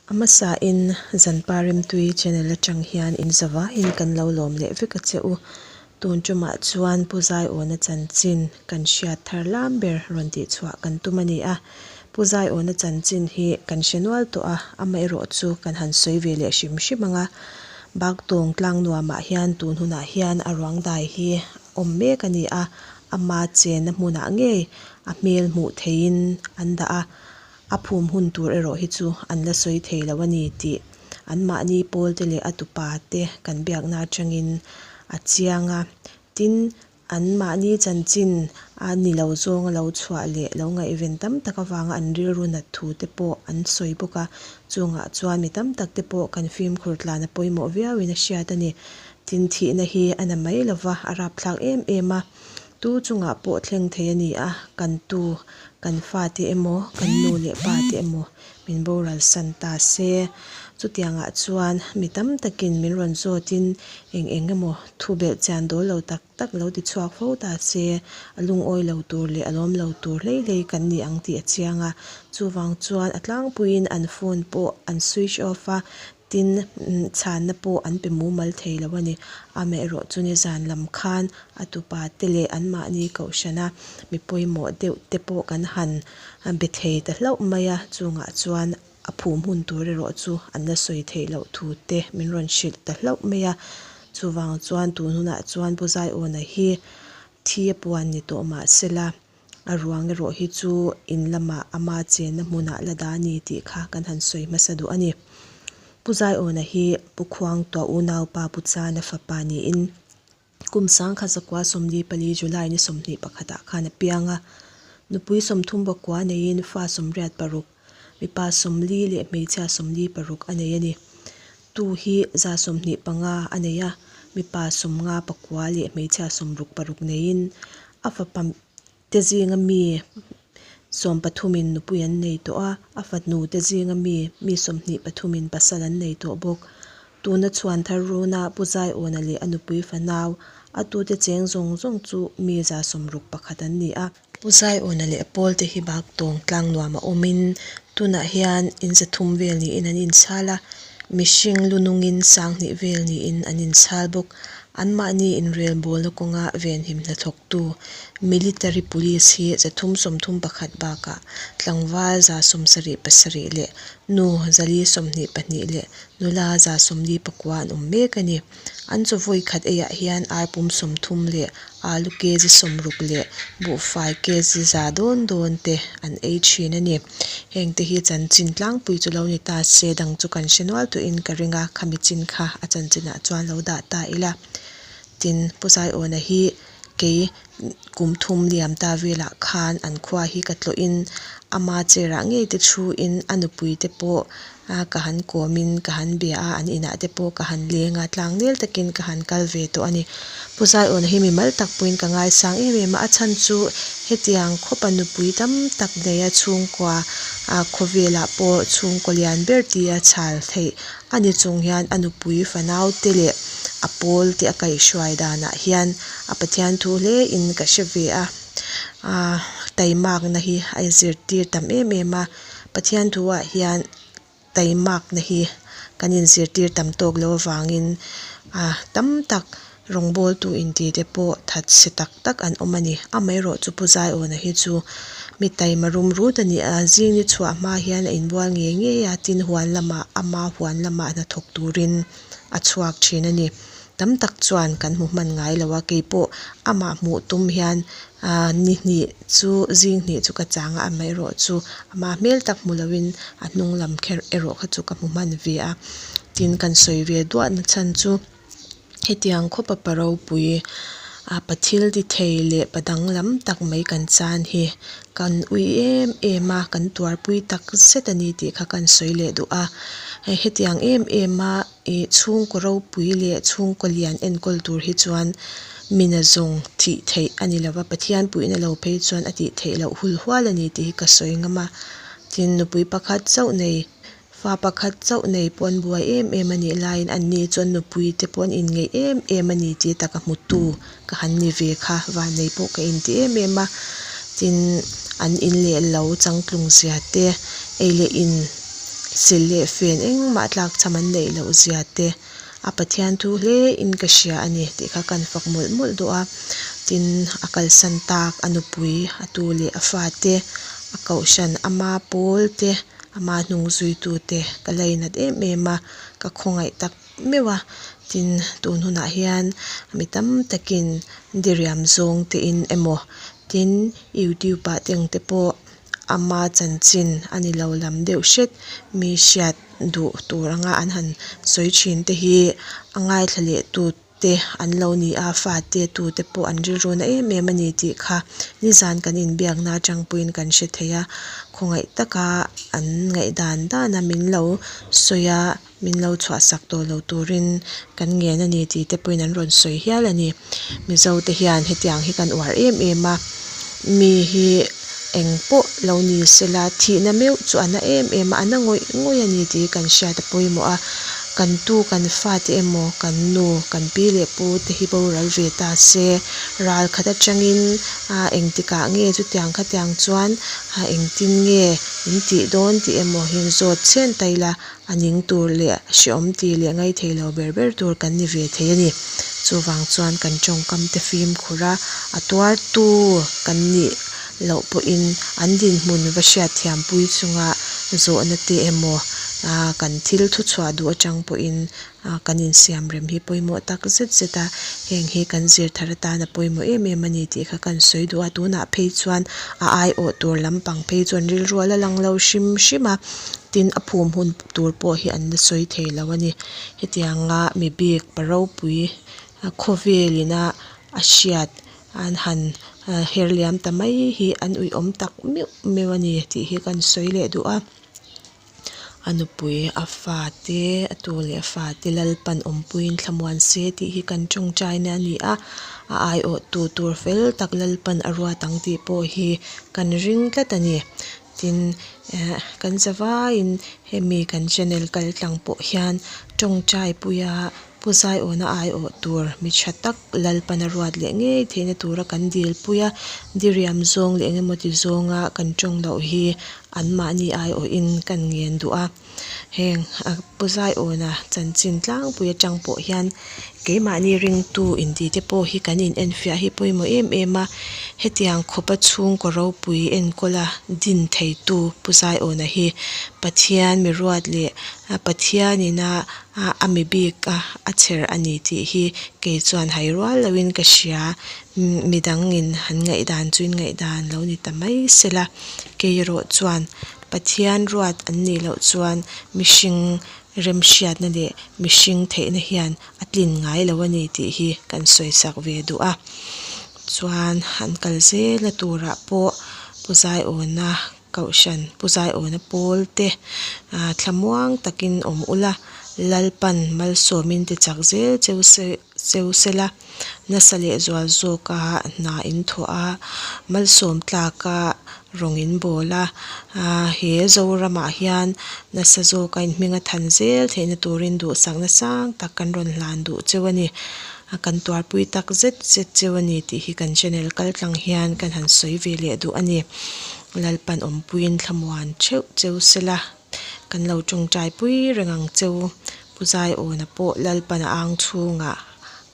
A hmasain Zanpa Rimtui channel atang hian in zavaiin kan lo lawm leh vek a che u. Tun tumah chuan Pu Zaiawna chanchin kan hriat thar lam ber rawn tihchhuah kan tum a ni a. Pu Zaiawna chanchin hi kan hre nual tawh a, amaherawh chu kan han sawi ve leh hrim hrim ang a. Baktawng tlang nuamah hian tun hunah hian a ruang dai hi awm mek a ni a, ama chenna hmunah ngei a hmel hmuh theihin an dah a. A phum hun tur erawh hi chu an la sawi thei lo a ni tih anmahni pawlte leh a tupa te kan biakna atangin a chiang a. Tin, anmahni chanchin a ni lo zawnga lo chhuah leh lo ngaihven tam tak avanga an rilru nat thu te pawh an sawi bawk a. Chungah chuan mi tam tak te pawh kan fimkhur tlan a pawimawh viauin a hriat a ni. Tin, thihna hi a na mai lova, a rapthlak em em a. Tu chungah pawh thleng thei a ni a, kan tu, kan fate emaw, kan nu leh pa te emaw min boral san ta se. Chutiangah chuan mi tam takin min rawn zawtin eng eng emaw thu belh chian dawl lo tak tak lo ti chhuak fo ta se, a lungawi lo tur leh a lawm lo tur hlei hlei kan ni ang tih a chiang a. Chuvang chuan a tlangpuiin an phone pawh an switch off a, Tin, chhanna pawh an pe mumal thei lo a ni. Amaherawh chu nizan lam khan a tupa te leh anmahni kohhrana mi pawimawh deuh te pawh kan han be thei ta hlauh mai a, chungah chuan a phum hun tur erawh chu an la sawi theih loh thu te min rawn hrilh ta hlauh mai a. Chuvang chuan tun hunah chuan Pu Zaiawna hi thi a puan ni tawh mah sela, A ruang erawh hi chu in lamah ama chenna hmunah la dah a ni tih kha kan han sawi hmasa duh a ni. Pu Zaiawna hi Pu Khuangtuah unaupa Pu Chana fapa niin kum sangkhat zakua 44 July ni 21 ah khan a piang a. Nupui 39 neiin fa 86, mipa 40 leh hmeichhia 46 a nei a ni. Tu hi 25 a nei a, mipa 59 leh hmeichhia 66 neiin A fapa te zinga mi sawmpathumin nupui an nei tawh a, a fanu te zinga mi mi 23 in pasal an nei tawh bawk. Tuna chhuan thar runa Pu Zaiawna leh a nupui fanau, a tute cheng zawng zawng chu mi 61 an ni a. Pu Zaiawna leh a pawlte hi Baktawng tlang nuam a awmin tunah hian in 300 vel niin an inchhal a, mihring lu nungin 2000 vel niin an inchhal bawk. Anmahni inrelbawlna kawnga venhim hnathawktu Military Police hi 331 bakah tlangval 77 leh nu 422 leh nula 49 an awm mek a ni. An chaw vawi khat eiah hian ar pum 30 leh alu kg 60 leh buhfai kg 100 dawn dawn te an ei thin a ni. Hengte hi chanchin tlangpui chu lo ni ta se dang chu kan hre nual tuhin ka ring a, khami chin kha a chanchinah chuan lo dah ta ila. Tin, Pu Zaiawna hi kei kum thum liam ta velah khan an khua hi ka tlawhin ama chair ah ngei te thuin a nupui te pawh ka han kawmin ka han bia a, an inah te pawh ka han leng a, tlangnel takin ka han kal ve tawh a ni. Pu Zaiawna hi mimal tak pawhin ka ngaisang em em a, a chhan chu hetiang khawpa nupui tam tak neia chhungkua khawvelah pawh chhungkaw lian ber tia chhal theih a ni chung hian a nupui fanaute leh a pawl te a kaihhruai danah hian a Pathian thu hle in ka hre ve a, taimakna hi a inzirtir tam em em a, Pathian thu ah hian taimakna hi kan inzirtir tam tawk lo avangin tam tak rawngbawltu inti te pawh thatchhe tak tak an awm a ni. Amaherawh chu Pu Zaiawna hi chu mi taima rum rut a ni a, zing ni chhuah hma hian a inbual ngei ngei a, tin huan lamah ama huan lamah hnathawk turin a chhuak thin a ni. Tam tak chuan kan hmu hman ngai lo a, keipawh amah hmuh tum hian aaa ni hnih chu zing hnih chu ka chang a, amaherawh chu amah hmel tak hmu loin a hnung lam kher erawh kha chu ka hmu hman ve a. Tin kan sawi ve duah na chhan chu hetiang khawpa pa ropui a pa thil ti thei leh pa danglam tak mai kan chan hi kan ui em em a, kan tuarpui tak zet a ni tih kha kan sawi leh duh a. Hei hetiang em em a. Ih chhungkaw ropui leh chhungkaw lian enkawl tur hi chuan mina zawng thih theih a ni lova, Pathian puihna lo phei chuan a tih theih loh hul hual a ni tih hi ka sawi ngam a. Tin, nupui pakhat chauh nei, fa pakhat chauh nei pawh an buai em em a nih laiin anni chuan nupui te pawh an inngeih em em a ni tih taka hmutu ka han ni ve kha vannei pawh ka inti em em a. Tin, an in leh lo changtlung zia te, ei leh in. Silh leh fen engmah tlakchham an neih loh zia te a Pathian thu hle in ka hria a ni tih kha kan fak mawlh mawlh duh a. Tin, a kalsan tak a nupui, a tu leh a fate, a kohhran ama pawl te, ama hnung zuitu te ka lainat em em a, ka khawngaih tak meuh a. Tin, tun hunah hian mi tam takin diriam zawng tein emaw tin youtube ah te ang te pawh ama chanchin a ni lo lam deuh hret mi hriat duh tur anga an han sawi thin te hi a ngaithla leh tu te an lo ni a, fate tu te pawh an rilru na em em a ni tih kha nizan kan inbiakna atang pawhin kan hre thei a, khawngaih taka an ngaihdan dana min lo sawi a, min lo chhuahsak tawh lo turin kan ngen a ni tih te pawhin an rawn sawi hial a ni. Mizo te hian hetiang hi kan uar em em a, mi hi eng pawh lo ni sela thihna meuh chu a na em em a, a na ngawih ngawih a ni tih hi kan hriat a pawimawh a, kan tu kan fate emaw kan nu kan pi leh pu te hi boral ve ta se ral khat atangin ah engtikah nge chutiang khatiang chuan ah engtin nge in tih dawn tih emaw hi zawt chhen ta ila a ning tur leh hreawm tih leh ngaithei lo ber ber tur kan ni ve thei a ni. Chuvang chuan kan tawngkam te fimkhur a, a tuartu kan nih loh pawhin an dinhmun va hriatthiam pui chunga zawhna te emaw kan thil thuchhuah duh atang pawhin kan insiam rem hi pawimawh tak zet zet a, heng hi kan zir thar atana pawimawh em em a ni tih kha kan sawi duh a, tunah phei chuan a aiawh tur lampang phei chuan rilru a la lang lo hrim hrim a. Tin, a phum hun tur pawh hi an la sawi thei lo a ni. Hetianga mi bik pa ropui khawvel ina a hriat an han her liam ta mai hi an uiawm tak meuh meuh a ni tih hi kan sawi leh duh a. A nupui a fate a tu leh a fate Lalpan awmpuiin thlamuan se tih hi kan tawngtaina a ni a. A aiawhtu tur fel tak Lalpan a ruat ang tih pawh hi kan ring tlat a ni. Tin, eh kan zavaiin hemi kan channel kal tlang pawh hian tawngtai puia Pu Zaiawna aiawh tur mi tha tak Lalpana ruat leh ngei theihna tura kan dil pui a, diriam zawng leh engemaw ti zawnga kan tawng loh hi anmahni aiawhin kan ngen duh a. Heng Pu Zaiawna chanchin tlangpui atang pawh hian keimahni ringtu intite pawh hi kan inenfiah hi pawimawh em em a, hetiang khawpa chhungkaw ropui enkawla din theitu Pu Zaiawna hi Pathian mi ruat leh Pathianina a mi bik a a chher a ni tih hi kei chuan hai rual loin ka hria, midangin han ngaihdan chu in ngaihdan lo ni ta mai sela, kei erawh chuan Pathian ruat an nih loh chuan mihring remhriatna leh mihring theihna hian a tlin ngai lo a ni tih hi kan sawisak ve duh a. Chuan an kal zelna turah pawh Pu Zaiawna Kohhran, Pu Zaiawna pawl te thlamuang takin awm ula, Lalpan malsawmin ti chak zel cheu cheu sela, nasa leh zual zawka hna in thawh a, malsawm tlaka rawng in bawl a, he Zoramah hian nasa zawka in hming a than zel theihna turin duhsakna sang tak kan rawn hlan duh cheu a ni. Kan tuarpui tak zet zet cheu a ni tih hi kan channel kaltlang hian kan han sawi ve leh duh a ni. Lalpan awmpuiin thlamuan theuh cheu sela. Kan lo tawngtai pui reng ang cheu. Pu Zaiawna pawh Lalpan a ang chhungah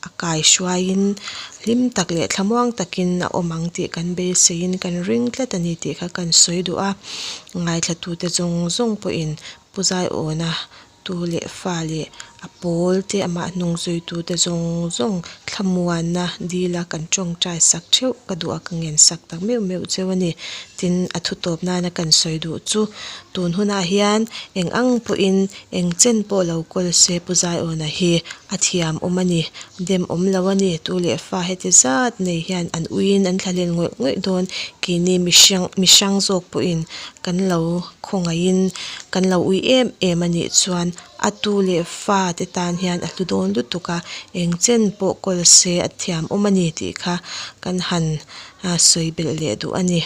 a kai hruaiin hlim tak leh thlamuang takin a awm ang tih kan beiseiin kan ring tlat a ni tih kha kan sawi duh a. Ngaithlatute zawng zawng pawhin Pu Zaiawna Tu leh fa leh a pawl te amah hnung zuitu te zawng zawng thlamuanna dila kan tawngtai sak theuh ka duh a ka ngen sak tak meuh meuh cheu a ni. Tin, a thu tawp nana kan sawi duh chu tun hunah hian eng ang pawhin eng chen pawh lo kawl se Pu Zaiawna hi a thiam awm a ni, dem awm lo a ni. Tu leh fa heti zat nei hian an uiin an thlahlel ngawih ngawih dawn keini mihring mihrang zawk pawhin kan lo Khawngaihin kan lo ui em em a nih chuan a tu leh fa te tan hian a hlu dawn lutuk a, eng chen pawh kawl se a thiam awm a ni tih kha kan han sawi belh leh duh a ni.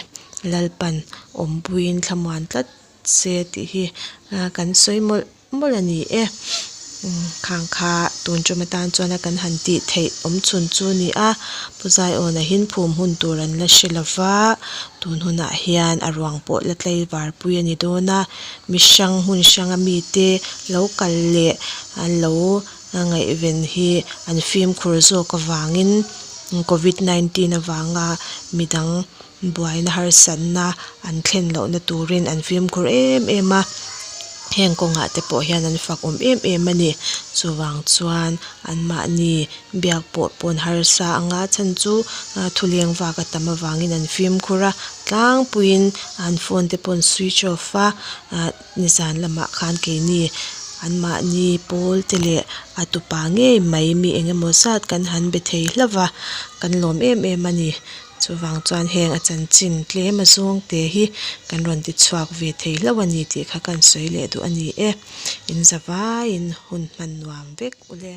Lalpan awmpuiin thlamuan tlat se tih hi kan sawi mawlh mawlh a ni e. Khang kha tun tum atan chuan a kan han tih theih awm chhun chu a ni a, Pu Zaiawna hin phum hun tur an la hre lo va, tun hunah hian a ruang pawh la tlaivar pui a ni dawn a, mi hrang hmun hranga mite lo kal leh an lo ngaihven hi an fimkhur zawk avangin covid 19 avanga midang buaina harsatna an thlen lohna turin an fimkhur em em a, heng kawngah te pawh hian an fak awm em em a ni. Chuvang chuan anmahni biak pawh pawn harsa anga chhan chu thuleng vak a tam avangin an fimkhur a, tlangpuiin an phone te pawh an switch off a, ah nizan lamah khan keini anmahni pawl te leh a tupa ngei mai mi eng emaw zat kan han be thei hlauh va, kan lawm em em a ni. Chuvang chuan heng a chanchin tlem a zawng te hi kan rawn ti chhuak ve thei hlauh a ni tih kha kan sawi leh duh a ni e. In zavaiin hun hman nuam vek ule.